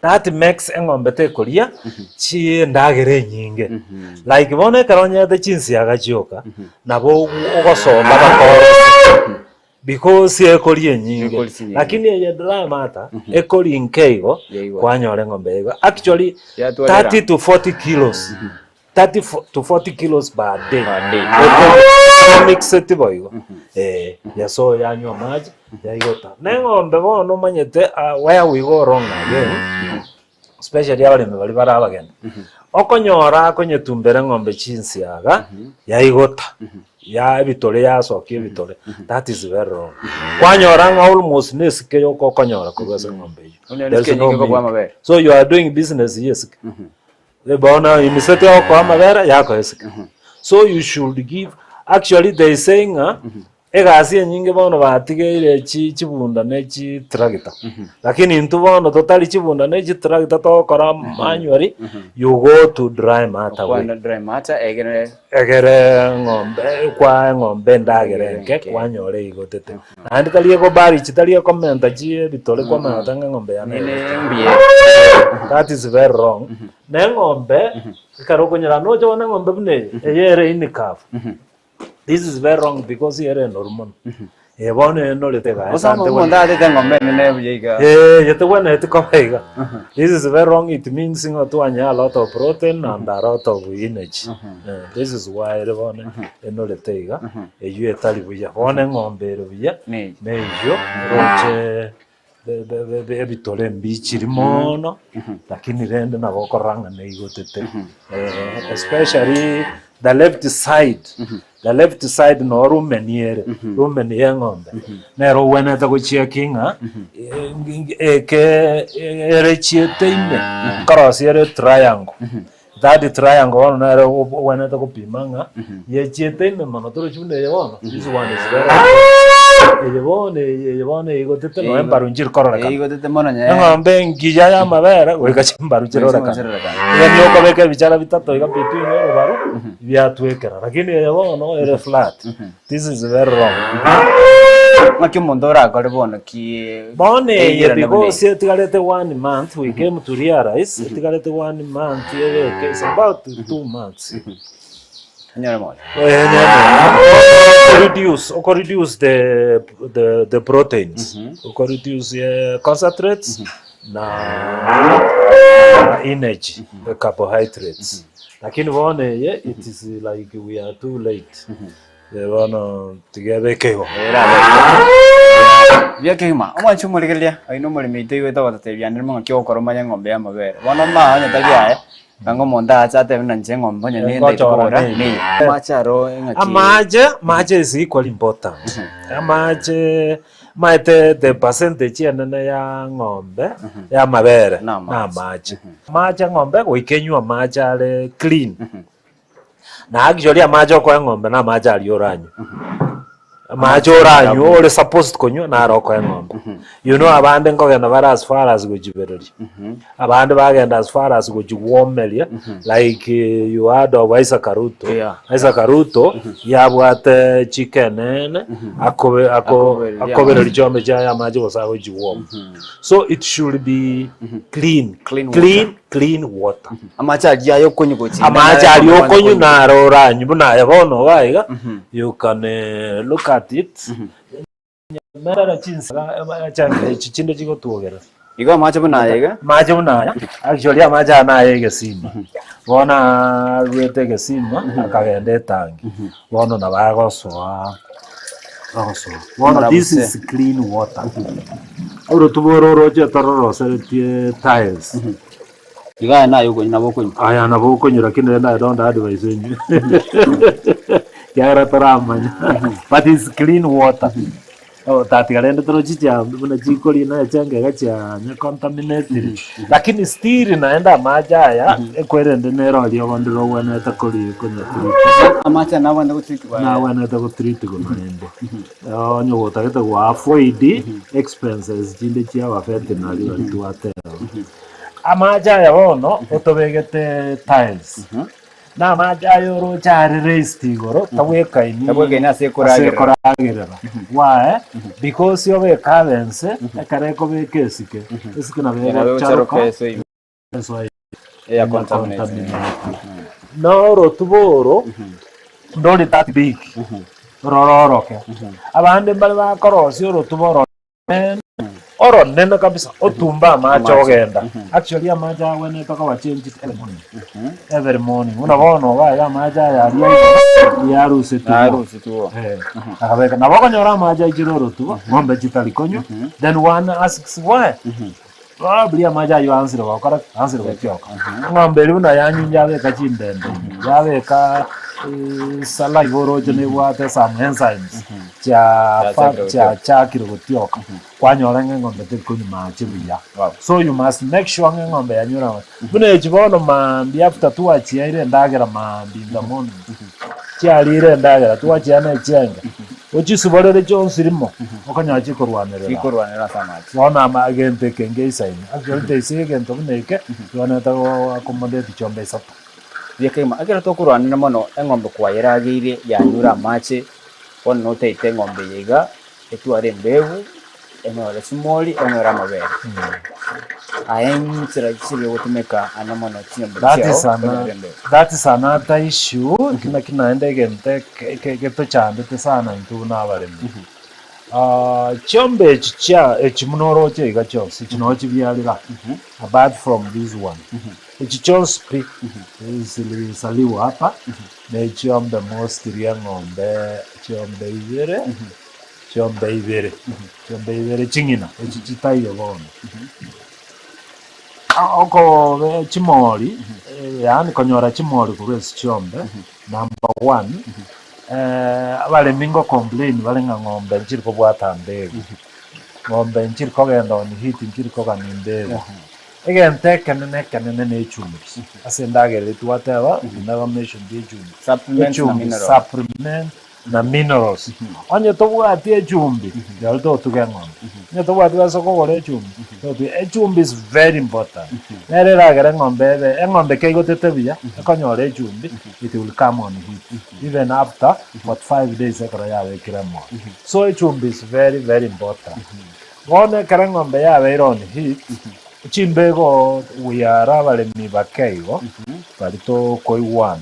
That makes eng'ombe tekoria chindagera enyinge. Like bono ekero onyete chinsiaga chioka, nabo ogosomba bakorosia because ekoria enyinge. Ekoria chinyinge. Lakini eye dry matter, ekoria nke igo, Yaigwa. kwanyora eng'ombe yaigwa. Actually, Yatwarera. 30 to 40 kilos. 30 to 40 kilos per day. Per day. Eko mixeti boigo. Eh, yasoa yanywa amache, yaigota. Na eng'ombe bono omanyete ah, where we go wrong again, especially abaremi baria bare abageni. Okonyora akonyetumbera eng'ombe chinsiaga, yaigota. Ya ebitore yasokia ebitore. That is very wrong. Kwanyora ng'a almost na esike yoka okonyora korwa ase eng'ombe eyio. Onye There is esike no enyinge kobua milk. amabere. So you are doing business ya esike. Bono imisete okoa amabere yakoa esike. So you should give actually they say ng'a egasi enyinge bono batigeire chi chibunda ne chitractor. Lakini intwe bono totari chibunda ne chitractor togokora manually, you go to dry matter way. Okwana dry matter egere Egere eng'ombe kwaa eng'ombe endagera enke Enke. kwanyora eigotete. Naende tari ekobarichi tari ekomenta chi ebitore kwamanya ng'a eng'ombe yane nene eigotete. mbuya. That is very wrong. Na eng'ombe, ekero okonyora noche bono eng'ombe buna eye, eye ere in calf. This is very wrong because ere enoru mono. Eye bono enorete iga Gose esante omonto atete eng'ombe enene buya iga. Eh, yetebwenereti koba iga. This is very wrong, it means ng'a twanyora a lot of protein and a lot of energy. Eh, this is why ere bono enorete iga, eywo etari buya. Bono eng'ombe ere buya, Neyio. neyio eroche be- be- be- be- ebitore mbichiri mono, lakini rende nabo okorora ng'a neigotete. Eh, especially the left side, the left side noo rumen ere, rumen ya eng'ombe, nere ogwenerete gochiaki ng'a eke erechiete ime, nkorosia ere triangle. That triangle bono nere ogwenerete gopima ng'a yechiete ime mono torochi buna eye bono, this one is very eye bono eye eye bono eigotete nonya embaru nchiri kororekana. Eigotete mono nyaye. Eng'ombe engiya ya amabere goika chimbaru chirorekane. Chirorekane. Iga nigo okobeka ebichara bitato iga between orobaru biatwekera, lakini eye bono ere flat. This is very wrong. Ng'aki omonto orakore bono ki Bono eye eirane buna because etigarete one month we came to realize etigarete one month ebeke it's about 2 months. Onyore moyo. Eh, nyene. Reduce, oko reduce the proteins. Oko reduce concentrates na na energy, the carbohydrates. Lakini bono eye it is like we are too late. Eh, bono tiga ebeke igo. Buya kegima, omwanchi omorigereria, oyo na omoremi oito oigwete ogototebia ande ng'aki ogokora omanye eng'ombe y'amabere. Bono omanye onye tari aye, nanga omonto ache atebe buna inche eng'ombe onye nende Ngochora kogora neye. neye. Amache aro eng'aki Amache, amache is equally important. Amache, maete the percentage enene ya ng'ombe ya amabere Na amache. na amache. Amache eng'ombe goika enywe amache are clean. Na actually amache okoa eng'ombe na amache aria oranywe. Amache oranywe ore supposed konywa naro okoa eng'ombe. You know abande nkogenda bare as far as gochibereria. Abande bagenda as far as gochigwomeria like you heard of Isaac Ruto. Isaac Ruto yabwate chiko enene akobe ako Akobereria akobereria chiombe chiaye amache gose agochigwoma. So it should be clean, Clean water. clean, clean water. Amache aria aye okonywa gochia inda Amache naro aria eng'ombe okonywa konywa. naro oranywe buna aye bono iga iga, you can look at it, Nyamera chinsaga changa echi chinde chigotwogerera. Igo amache buna aya iga. Amache buna aya, actually amache aya naye egesima. Bono aruete egesima akagenda etangi. Bono nabo agosoa agosoa. Bono this is clean water. Orotuba oro oroche tororoseretie tiles. Igo aya naye okonywa nabo okonywa. Aya nabo okonywa lakini rende I don't advise enywe ekiagera toramanya but it's clean water tatiga rende torochi chiambe buna chikoria na echenge iga chianye contaminated lakini still naende amache aya ekwerende nere oria obonde rogwenerete koria konya treat. Amache aya nabwenerete gotreatigwa aya. Nabwenerete gotreatigwa naende onye gotagete go avoid expenses chinde chia aba veterinary baria twateba. Amache aya bono otobegete tiles, na amache aya oroche are raised igoro tabwekaini Tabwekaini ase ase ekoragerera. ekoragerera. Why? Because obeke abe ense, ekero ekobeka esike, esike nabo Nabo egocharoka egocharoka ense ime. ense ime. Eya contaminate. Na orotuba oro ndori that big, rororoke. Abande mbare bakorosia orotuba oro. Oronene kabisa otumbe amache ogenda. Actually amache agwenerete koba changed every morning. Every morning. Buna bono iga iga amache aya aria igoro yarusetigwe. Yarusetigwe. Eh, akabeka. Nabo okonyora amache aichire orotuba, ng'ombe chitari konywa, then one asks why? Probably amache aywo aansire gokora ki? Aansire gotioka. Eng'ombe eria buna yanywa yabeka chindende ime, yabeka saliva oroche nebwate some enzymes chia fa chiachakire gotioka, kwanyora ng'a eng'ombe teri konywa mache buya. So you must make sure ng'a eng'ombe yanywire amache. Buna echi bono maambia after twachiaire endagera maambia in the morning, chiarire endagera twachia na echianga, ochisiborere chionsi rimo, okonyora chikorwanerera. Chikorwanerera ase amache. Bono ama egento eke ngeisaine, actually teisii egento buna eke, tobwenerete go accommodate chiombe isato. Buya kegima, ekero tokorwanera mono eng'ombe kwayerageire yanyure amache, bono notaete eng'ombe eye iga, etware embeegu, enyore chimori, enyore amabere. Aye nchera ki chiria ogotumeka ane mono chiombe That is chiao an, konyora embeegu? that is another issue, eki naki naende egento eke eke getochandete sana intwe buna abaremi. Chiombe echi chia echi buna oroche iga chionsi, echi noo chibiarire aa, apart from this one, echi chionsi pi zilisaliwa hapa, ne chiombe mostly eng'ombe chiombe ibere, chiombe ibere, chiombe ibere ching'ina, echi chitaiyo bono. Okobe chimori, yaani konyora chimori korwa ase chiombe, Number one, abaremi ngo complain bare ng'a ng'ombe nchiri kobwata mbegu, ng'ombe nchiri kogenda on heat nchiri kogania mbegu. Egento ekenene ekenene na echumbi, ase endagera eria twateba, we never mentioned echumbi. Supplements na Echumbi, minerals. supplement na minerals. Onye tobwati echumbi, rirorio totuga eng'ombe. Onye tobwati besa okogora echumbi, totuga, echumbi is very important. Nere eragere eng'ombe ebe, eng'ombe keigotete buya, ekonyora echumbi, it will come on heat, even after 45 days ekero yabekire moyo. So echumbi is very very important. Bono ekero eng'ombe yabeire on heat, chimbego we are abaremi bake igo, baria tokoigwana,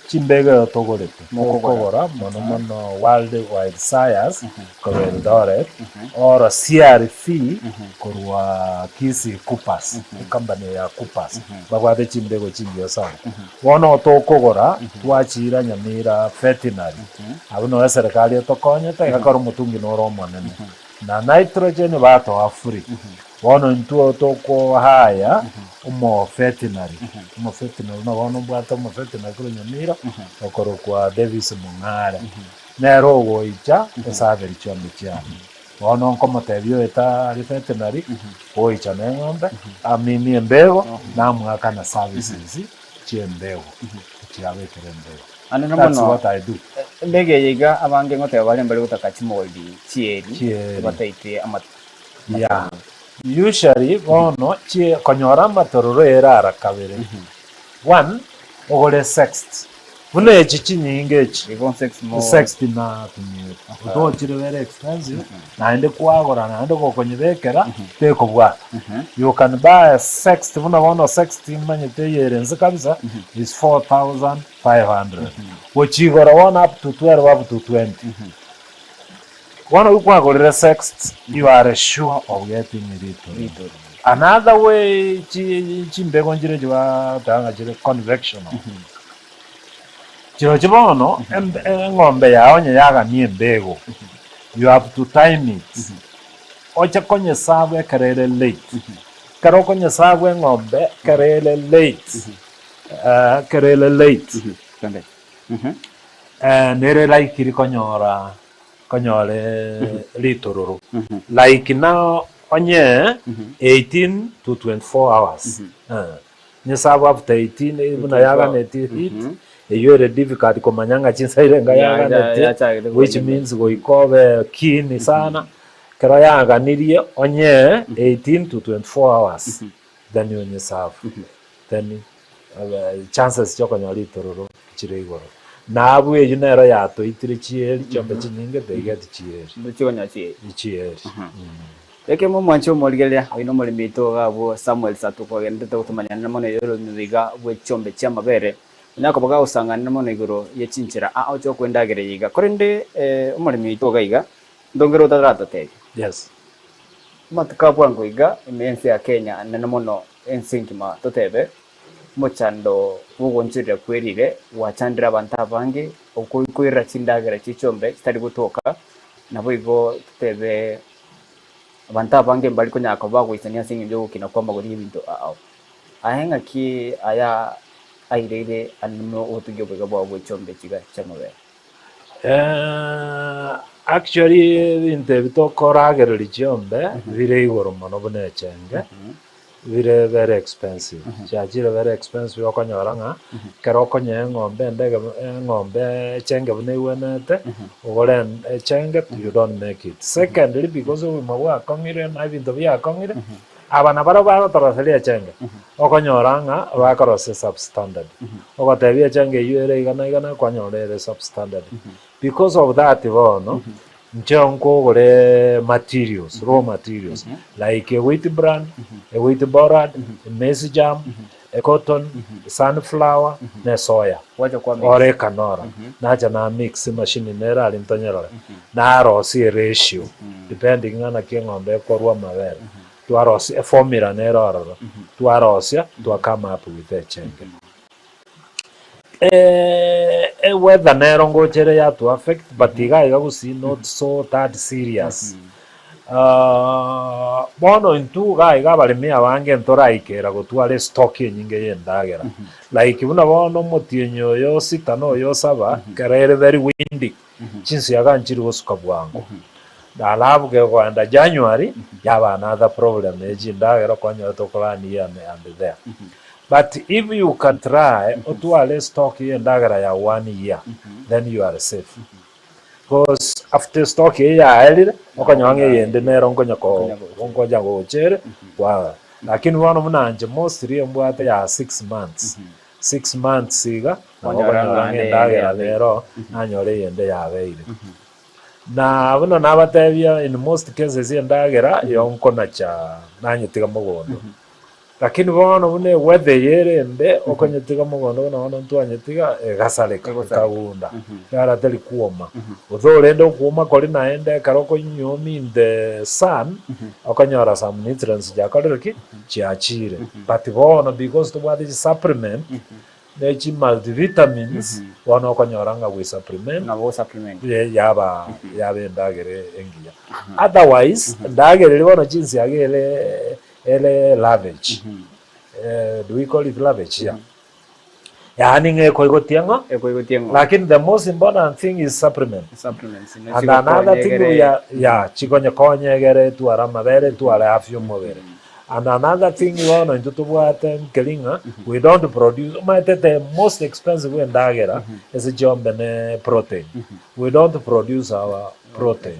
chimbego ero togorete, tokogora mono mono World Wide Sires korwa Eldoret, oro CRV korwa Kisii Coopers, ecompany ya Coopers, babwate chimbego chingiya sana. Bono tokogora twachiira Nyamira Veterinary, abwo noo eserekari etokonyete, egakora omotungi noro omonene. Na nitrogen batoa free. Bono intwe tokohaya omo veterinary, omo veterinary buna bono mbwate omo veterinary korwa Nyamira, okorokwa Davis Mong'are. Nere ogoicha esaberi chiombe chiane. Bono nkomotebia oyo tari veterinary, oicha na eng'ombe, aminie embego, namoakana services chia embego, chiabekere embego. Anene That's mono what I do. Endege eye iga abange ngoteba bare mbare gotaka chimori chieri Chieri. bataite ama Yeah. Usually bono chie konyora amatororo ere ara kabere. One, ogore sexed. Buna echi chinyinge echi. Igo sex mo Sexed natumire. Otochire very expensive, naende kwagora naende gokonyebekera tekobwata. You can buy a sexed buna bono sexed manyete eyere inse kabisa is 4500. Gochia igoro bono up to 12 up to 20. Bono oyio kwagorire sexed you are sure of getting ritororo. Another way chi chimbego nchire chibateba ng'a chire convectional. Chirochio bono embe eng'ombe yao onye yagania embego, you have to time it. Oche konyesabu ekero ere late. Ekero okonyesabu eng'ombe ekero ere late, ekero ere late, nere likely konyora konyore ritororo. Like now onye 18 to 24 hours. Nyesabu after 18 buna yaganetie heat, eyio ere difficult komanya ng'a chinsa irenga yaganetie, which means goika obe keen sana. Ekero yaganirie onye 18 to 24 hours, then onyesabu. Then chances chiokonyora ritororo chire igoro. Na abwo eyio nero yatoitire chieri, chiombe chinyinge they get chieri. Chikonyora chieri. Chieri. Ekemo omwanche omorigereria, oino omoremi oito iga abwo Samuel Satuko ogenderete gotomanyana mono igoro iga bwe chiombe chi'amabere, onyare koba gagosanganera mono igoro ye chinchera aa oche okwendagera eye iga. Korende omoremi oito iga iga, ndongere otaratotebia. Yes. Amatuko a bwango iga, ime y'ense ya Kenya nene mono ense engima totebe, omochando bw'ogoonchorera kwerire gwachandire abanto abange, okwo koirera chindagera chie chiombe chitari gotoka, naboigo totebe Abanto abange mbari konyara koba bagoichania ase engencho y'ogokina kw'amagori y'ebinto ao. Aye ng'aki aya aireire amo ogotogia oboiga bwao bwe chiombe chiga chi'amabere? Actually ebinto ebi tokoragereria chiombe bire igoro mono buna echenge. Bire very expensive, chiachire very expensive okonyora ng'a ekero okonyea eng'ombe endege eng'ombe echenge buna egwenerete, ogore echenge you don't make it. Secondly because obogima bwakong'ire na ebinto biakong'ire, aba nabarabwo bagotoroseria echenge, okonyora ng'a bakorosia substandard. Ogotebia echenge eywo ere iga na iga na kwanyora ere substandard. Because of that bono, Inche nkogore materials, raw materials, like a wheat bran, a wheat borad, a maize germ, a cotton, a sunflower, na esoya, Gwacha kwa mix. or ecanola. Nacha na mix emachine nere aria ntonyerore, narosia eratio, depending ng'a naki eng'ombe ekorwa amabere, twarosia eformula nere ororo, twarosia, twa come up with echenge. Eweather nero ngocha ere yatu affect but iga iga gusii not so that serious. Bono intwe iga iga abaremi abange ntoraikera gotwara estock enyinge ya endagera. Like buna bono omotienyi oyo sita na oyo saba ekero ere very windy, chinsiaga nchiri gosuka bwango. Alafu kegoenda January yaba another problem ya chindagera okonyora tokorun here and there. But if you can try otware stock ya endagera ya one year then you are safe. Because after stock eye yaerire okonyora ng'a eyende nero nkonya ko nkonya gocha ere kwagora. Lakini bono buna inche mostly mbwate ya six months, six months iga nabo Okonyora okonyora ng'a ng'a endagera eyende nero nanyora eyende yabeire. Na buna nabatebia in most cases endagera yonkonacha nanyetiga mogondo. Lakini bono buna eweather eye ere embe, okonyetiga mogondo buna bono ntwanyetiga, egasareka, Egosareka. ekagunda, ekiagera teri kwoma. Gose orende okwoma koria naende ekero okonyuoma in the sun, okonyora some nutrients chiakorire ki? Chiachire. But bono because tobwate chisupplement, ne chi multivitamins, bono okonyora ng'a gwe supplement, Nabo ogosupplement. ye- yaba yaba endagera engiya. Otherwise, endagera eria bono chinsiaga ere Ere lavage, do we call it lavage? Yeah. Yaani ng'a ekoigotia ng'o? Ekoigotia ng'o? Lakini the most important thing is supplement. Supplements. Ne And another thing chigokonya we are, yeah, chikonye konya egere etware amabere, etware afya omobere. And another thing bono intwe tobwate nkeri ng'a we don't produce, omanyete the most expensive endagera ase chiombe ne protein. We don't produce our protein.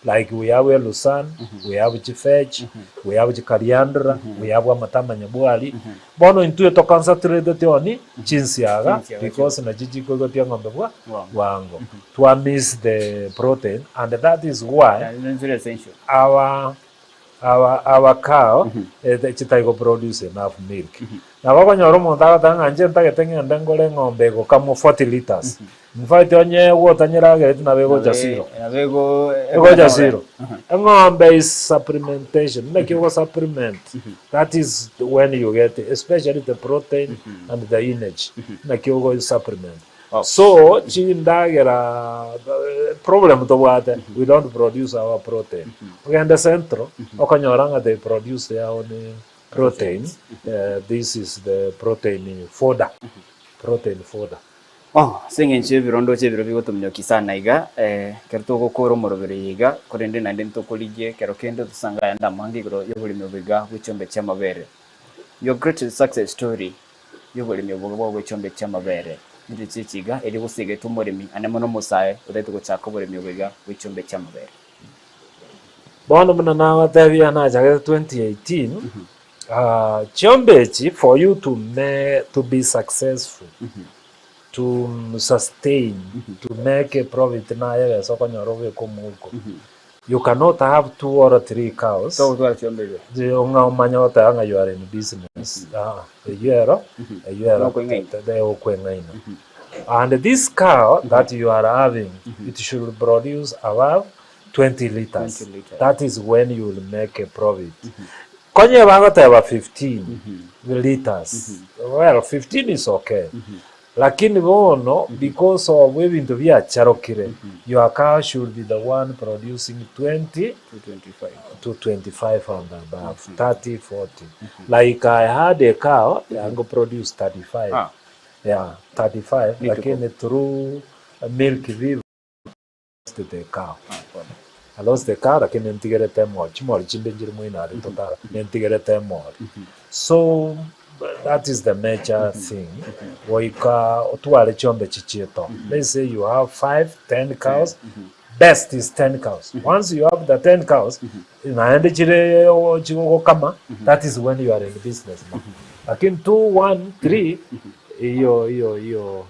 Like we have a lucerne, we have chifetch, we have chikariandra, we have amato amanyabwari. Bono intwe to concentrated on chinsiaga Chinsiaga because nachi chikoigotia eng'ombe bwa Bwango. bwango. Twa miss the protein and that is why Yeah, it's very essential. our our our cow eh, chitari go produce enough milk. Nabo okonyora omonto agoteba ng'a inche ntagete ng'ende ngore eng'ombe egokamwa 40 litres. In fact onye gwotanyeragereti nabo egocha zero. Nabo ego Egocha zero. Eng'ombe is supplementation. Naki ogo supplement. That is when you get especially the protein and the energy. Naki ogo supplement. Wow. So chindagera eh, problem tobwate we don't produce our protein. Ogende central okonyora ng'a they produce their own protein. Eh, this is the protein fodder. Protein fodder. Oh, ase eng'encho y'ebirondo chia ebiro bigotominyokia sana iga, eh, ekero togokora omoroberi oyo iga, korende naende ntokorigie ekero kende tosange ayande amange igoro y'oboremi obo iga bwe chiombe chi'amabere. Your greatest success story y'oboremi obo bwa bwe chiombe chi'amabere neriche echi iga, erio gosegete omoremi ane mono omosae otagete gochaka oboremi obo iga bwe chiombe chi'amabere. Bono buna nagotebia nachagete 2018, ah, chiombe echi for you to me to be successful, to sustain, to make a profit naye ebesa okonyora obeke omouko, you cannot have two or three cows Togotwara chiombe ibere. Ji- ng'a omanye goteba ng'a you are in business, aa, eywo ero, eywo ero Nokoing'aina. okoing'aina. And this cow that you are having, it should produce above 20 litres. 20 litres. That is when you will make a profit. Konye bagoteba 15 litres. Well, 15 is okay. Lakini bono, because of ebinto biacharokire, your cow should be the one producing 20 To 25. to 25 and above, 30, 40. Like I had a cow, yango produce 35. Ah. Yeah, 35, Need to lakini through milk viva lost the cow. Ah, pole. I lost the cow, lakini ntigerete emori. Chimori chinde nchire moino aria totara, nentigerete emori. So that is the major thing. Goika otware chiombe chichieto. Let's say you have 5, 10 cows. Best is 10 cows. Once you have the 10 cows, naende chire chigogokama, that is when you are in business now. Lakini 2, 1, 3, hiyo hiyo hiyo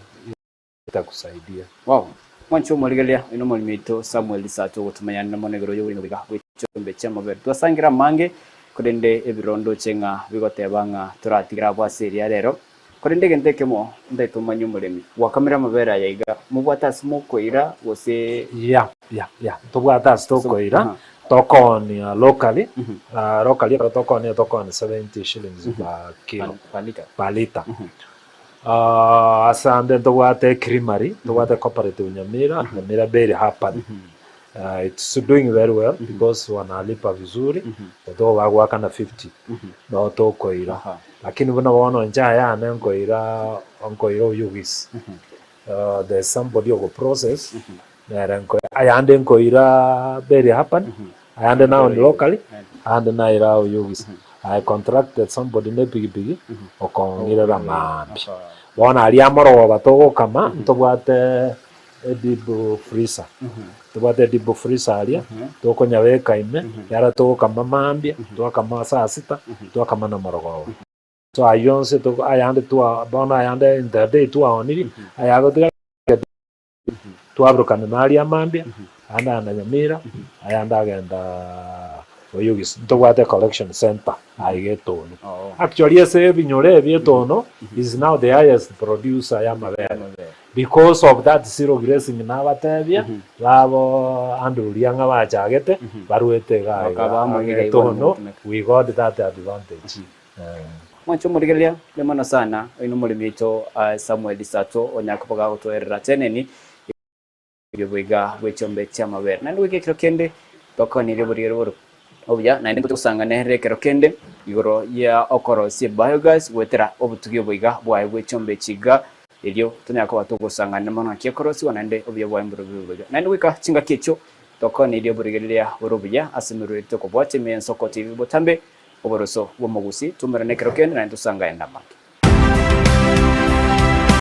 itakusaidia. Wow. Mwanche omorigereria oino omoremi oito Samuel Sato ogotomanyanera mono igoro y'oboremi oboiga bwe chiombe chi'amabere. Twasangira amange korende ebirondo oche ng'a bigoteba ng'a toratigere abwo ase eria rero. Korende egento ekemo ntaete omanye omoremi, gwakamire amabere aya iga, mobwate ase mokoira gose Yeah, yeah, yeah. Tobwate ase tokoira, Aha. tokoonia locally, ah, locally ekero tokoonia tokoonia 70 shillings per kilo, per liter. per liter. Ah, ase ande ntobwate creamery, ntobwate cooperative Nyamira, Nyamira Dairy Company. Ah, it's doing very well because wanalipa vizuri, tobagoakana 50 no tokoira. Aha. Lakini buna bono inche ayane nkoira nkoira Oyugis. Uh, there's somebody ogo process nere nko ayande nkoira Dairy Company, ayande now locally, ayande naira Oyugis. I contracted somebody ne pikipiki okong'irera maambia. Bono aria amorogoba togokama ntobwate edeep freezer, tobwate edeep freezer aria tokonyabeka ime yara togokama maambia, twakama saa sita, twakama na morogoba. So aywo onsi toko ayande twa bono ayande in the day twaoniri, ayagotigara twaburukana naria mambia, ayande agenda Nyamira, ayande agenda Oyugis. Ntobwate collection center aiga etono. Oo. Actually ase ebinyoro ebi etono is now the highest producer ya amabere because of that zero grazing nabatebia babo Andrew Riang'a bachagete barwete iga iga Bakaba amo iga iga etono gotumeka. we got that advantage. Eh. Mwanche omorigereria, mbuya mono sana, oino omoremi oito Samuel Sato onya koba gagotoerera teneni oboiga bwe chiombe chi'amabere. Naende goika ekero kende tokonirie oborigeri bore obuya, naende ngocha gosanga nere ekero kende igoro ya okorosia biogas goetera obotugi oboiga bwaye bwe chiombe echi iga, erio tonyare koba togosang'ana mono naki ekorosiwa naende obuya bwaye mboro bube oboiga. Naende goika chingaki echio tokonirie oborigereria bore obuya ase emerwe tokobwatia ime y'Ensoko TV botambe. Oboroso bw'omogusii, Toumerane ekero kende naende tosangae namange.